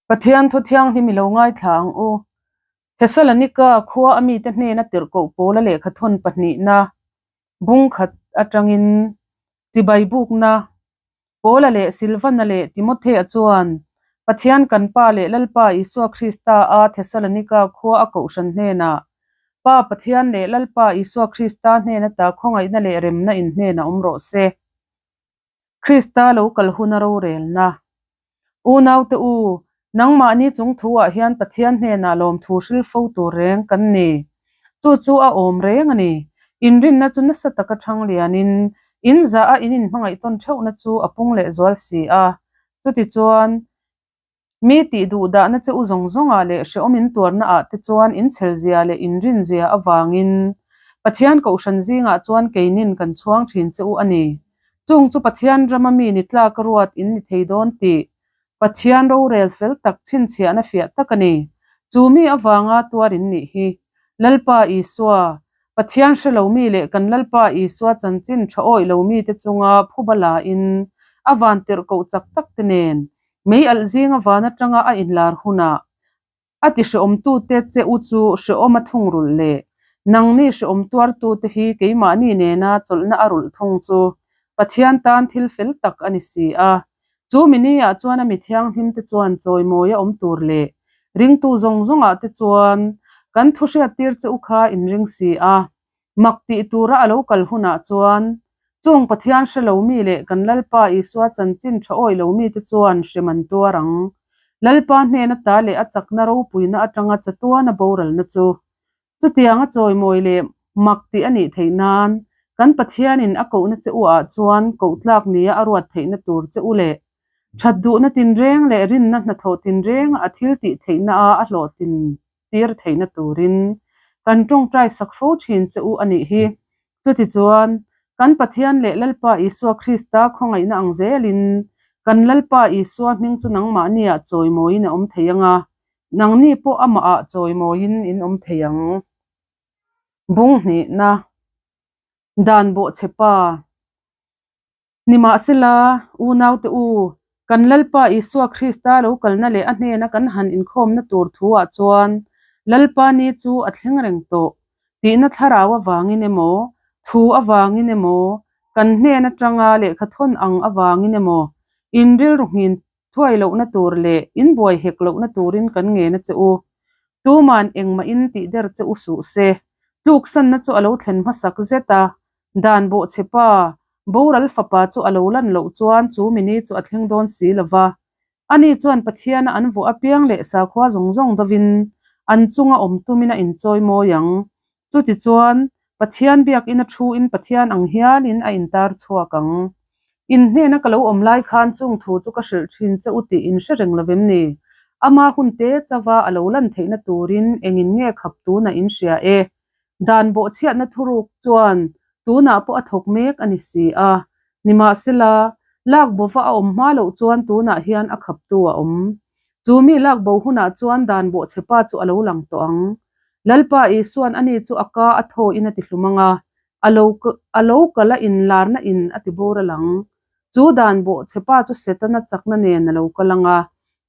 Pathian thu thianghlim i lo ngaithla ang u. Thesalonika khua a mite hnena tirhkoh pawla lehkhathawn pahnihna bung khat atangin chibai bukna Paula leh Silvana leh Timothea chuan Pathian kan Pa leh Lalpa Isua Krista a Thesalonika khua a kohhran hnenah, Pa Pathian leh Lalpa Isua Krista hnen ata khawngaihna leh remna in hnenah awm rawh se. Krista lo kal hun a rorelna. Unaute u, nangmahni chung thuah hian Pathian hnenah lawmthu hril fo tur reng kan ni. Chu chu a awm reng a ni. Inrinna chu nasa taka thang lianin, in zah a in inhmangaih tawn theuhna chu a pung leh zual si a. Chutichuan, mi tih duh dahna che u zawng zawngah leh hrehawm in tuarna ah te chuan in chhelzia leh in rinzia avangin Pathian Kohhran zingah chuan keinin kan chhuang thin che u a ni. Chung chu Pathian rama mi ni tlak ruat in ni thei dawn tih Pathian rorel fel tak chhinchhiahna fiah tak a ni. Chu mi avanga tuar in nih hi. Lalpa Isua, Pathian hre lo mi leh kan Lalpa Isua chanchin tha awih lo mite chunga phuba la in a van tirh koh chak tak te nen mei alh zinga van atanga a inlar hunah A ti hrehawmtute che u chu hrehawm a thung rulh leh nangni hrehawm tuartute hi keimahni nena chawlhna a rulh thung chu Pathian tan thil fel tak a ni si a. Chu mini-ah chuan a mi thianghlimte chuan chawimawi a awm tur leh ringtu zawng zawngah te chuan kan thu hriattir che u kha in ring si a. Mak tih tura a lo kal hunah chuan chung Pathian hre lo mi leh kan Lalpa Isua chanchin tha awih lo mite chuan hrem an tuar ang. Lalpa hnen ata leh a chakna ropuina atanga chatuana boralna chu chutianga chawimawi leh mak tih a nih theih nan kan Pathianin a kohna che u ah chuan koh tlak nia a ruat theihna tur che u leh that duhna tinreng leh rinna hnathawh tinrenga a thil tih theihna a a hlawhtlin tir theihna turin kan tawngtai sak fo thin che u a nih hi. Chutichuan, kan Pathian leh Lalpa Isua Krista khawngaihna ang zelin kan Lalpa Isua hming chu nangmahniah chawimawiin a awm thei ang a, nangni pawh amahah chawimawiin in awm thei ang. Bung hnihna, Dan bawhchhe pa. Nimahsela, unaute u, kan Lalpa Isua Krista lo kalna leh a hnena kan han inkhawmna tur thuah chuan Lalpa ni chu a thleng reng tawh tihna thlarau avangin emaw, thu avangin emaw, kan hnen atanga lehkhathawn ang avangin emaw, in rilru nghin thuai lohna tur leh in buai hek lohna turin kan ngen a che u. Tuman engmahin tihder che u suh se. Tluksanna chu a lo thlen hmasak zet a, Dan bawhchhe pa, boral fapa chu a lo lan loh chuan chu mini chu a thleng dawn si lo va. Ani chuan Pathiana an vuah apiang leh sakhua zawng zawng dovin an chunga awm tumin a inchawi mawi ang. Chutichuan, Pathian biakina thuin Pathian ang hialin a intar chhuak ang. In hnena ka lo awm lai khan chung thu chu ka hrilh thin che u tih in hre reng lo vem ni? Ama hun te chauha a lo lan theihna turin engin nge khap tunah in hria e? Dan bawhchhiatna thuruk chuan tunah pawh a thawk mek a ni si a. Nimahsela, lak bova a awm hma loh chuan tunah hian a khaptu a awm. Chu mi lak bo hunah chuan dan bawhchhe pa chu a lo lang tawh ang. Lalpa Isuan ani chu a ka a thawin a ti hlum ang a, a lo a lo kal a inlarna in a ti bur a lang. Chu dan bawhchhe pa chu Setana chakna nen a lo kal ang a,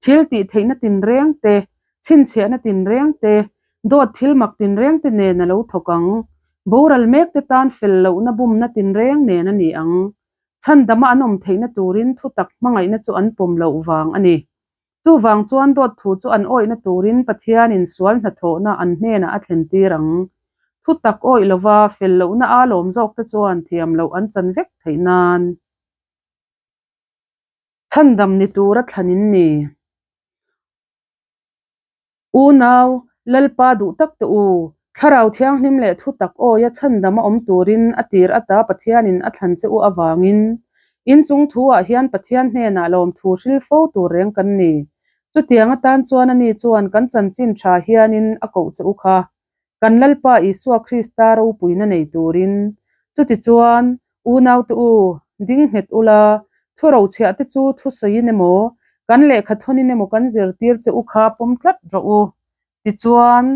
thil tih theihna tinreng te, chhinchhiahna tinreng te, dawt thil mak tinreng te nen a lo thawk ang. Boral mek te tan fel lohna bumna tinreng nen a ni ang. Chhandama an awm theihna turin thutak hmangaihna chu an pawm loh vang a ni. Chuvang chuan dawt thu chu an awihna turin Pathianin sual hnathawhna an hnenah a thlen tir ang. Thutak awih lova fel lohna a lawm zawkte chuan thiam loh an chan vek theih nan. Chhandam ni tura thlan in ni. Unau, Lalpa duh tak teh u, Thlarau Thianghlim leh thutak awia chhandam a awm turin a tir ata Pathianin a thlan che u avangin, in chung thuah hian Pathian hnenah lawmthu hril fo tur reng kan ni. Chutiang atan chuan ani chuan kan chanchin tha hianin a koh che u kha. Kan Lalpa Isua Krista ropuina nei turin. Chutichuan, Unaute u, ding nghet ula, thu rochhiah te chu thu sawiin emaw, kan lehkha thawnin emaw kan zirtir che u kha pawm tlat rawh u. Tichuan,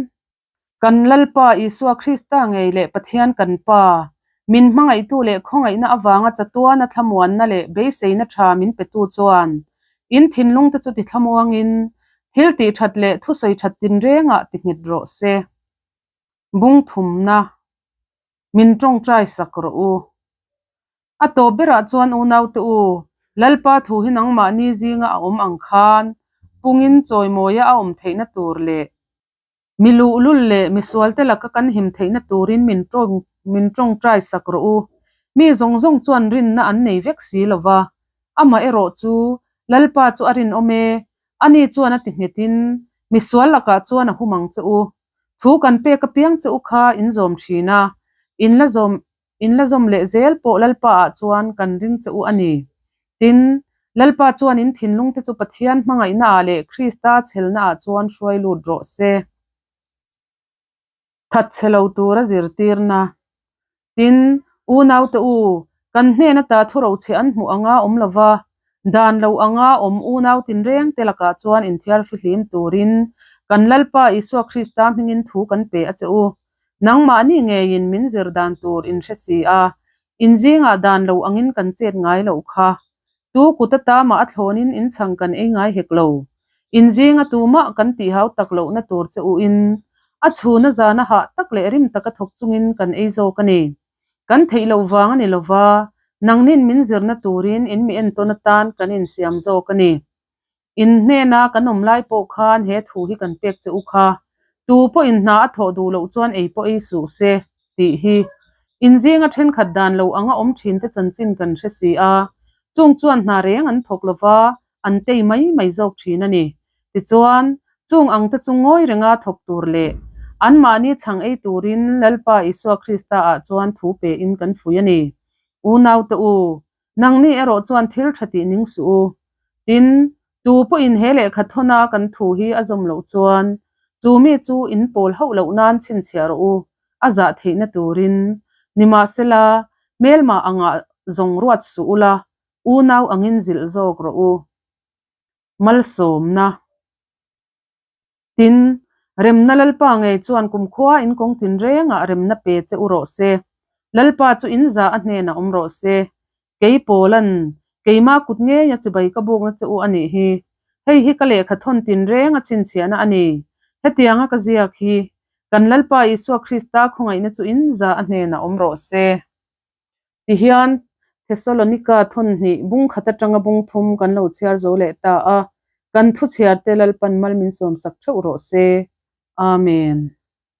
kan Lalpa Isua Krista ngei leh Pathian kan Pa, min hmangaihtu leh khawngaihna avanga chatuana thlamuanna leh beiseina tha min petu chuan in thinlungte chu tithlamuangin, Thil tih that leh thusawi that tinrengah ti nghet rawh se. Bung thumna, Min tawngtai sak rawh u. A tawp berah chuan unaute u, Lalpa thu hi nangmahni zinga a awm ang khan pungin chawimawia a awm theihna tur leh mi luhlul leh mi sualte laka kan him theihna turin min tawng min tawngtai sak rawh u. Mi zawng zawng chuan rinna an nei vek si lo va, amaherawh chu Lalpa chu a rinawm e, ani chuan a ti nghetin mi sual lakah chuan a hum ang che u. Thu kan pek apiang che u kha in zawm thin a, in la zawm in la zawm leh zel pawh Lalpa ah chuan kan ring che u a ni. Tin, Lalpa chuan in thinlung te chu Pathian hmangaihna ah leh Krista chhelna ah chuan hruai lut rawh se. That chhe lo tura zirtirna. Tin, unaute u, kan hnen ata thurochhe an hmuh anga awm lova, dan lo anga awm unau tinreng te lakah chuan inthiar fihlim turin kan Lalpa Isua Krista hmingin thu kan pe a che u. Nangmahni ngeiin min zir dan tur in hre si a, in zingah dan lo angin kan chet ngai loh kha. Tu kut ata mah a thlawnin in chhang kan ei ngai hek lo. In zinga tumah kan tih hau tak lohna tur che u in, a chhuna zana hah tak leh rim taka thawk chungin kan ei zawk a ni. Kan theih loh vang a ni lova, nangnin min zirna turin in mi entawn atan kan insiam zawk a ni. In hnena kan awm lai pawh khan he thu hi kan pek che u kha, tu pawhin hna a thawh duh loh chuan ei pawh ei suh se, tih hi. In zinga thenkhat dan lo anga awm thin te chanchin kan hre si a, chung chuan hna reng an thawk lova, an tei mai mai zawk thin a ni. Tichuan, chung ang te chu ngawi renga thawk tur leh anmahni chhang ei turin Lalpa Isua Krista ah chuan thu pe in kan fuih a ni. Unaute u, Nangni erawh chuan thil tha tih ning suh u. Tin, tu pawhin he lehkha thawna kan thu hi a zawm loh chuan, chu mi chu in pawl hauh loh nan chhinchhiah rawh u, a zah theihna turin. Nimahsela, hmelmah angah zawng ruat suh ula, unau angin zilh zawk rawh u. Malsawmna. Tin, remna Lalpa ngei chuan kumkhua in kawng tinrengah remna pe che u rawh se. Lalpa chu in za a hnenah awm rawh se. Kei Paulan, keimah kut ngeia chibai ka bukna che u a nih hi. Hei hi ka lehkha thawn tinreng a chhinchhiahna a ni. Hetianga ka ziak hi, kan Lalpa Isua Krista khawngaihna chu in za a hnenah awm rawh se. Tihian, Thesalonika thawn hnih bung khat atanga bung thum kan lo chhiar zo leh ta a, kan thu chhiarte Lalpan mal min sawmsak theuh rawh se. Amen.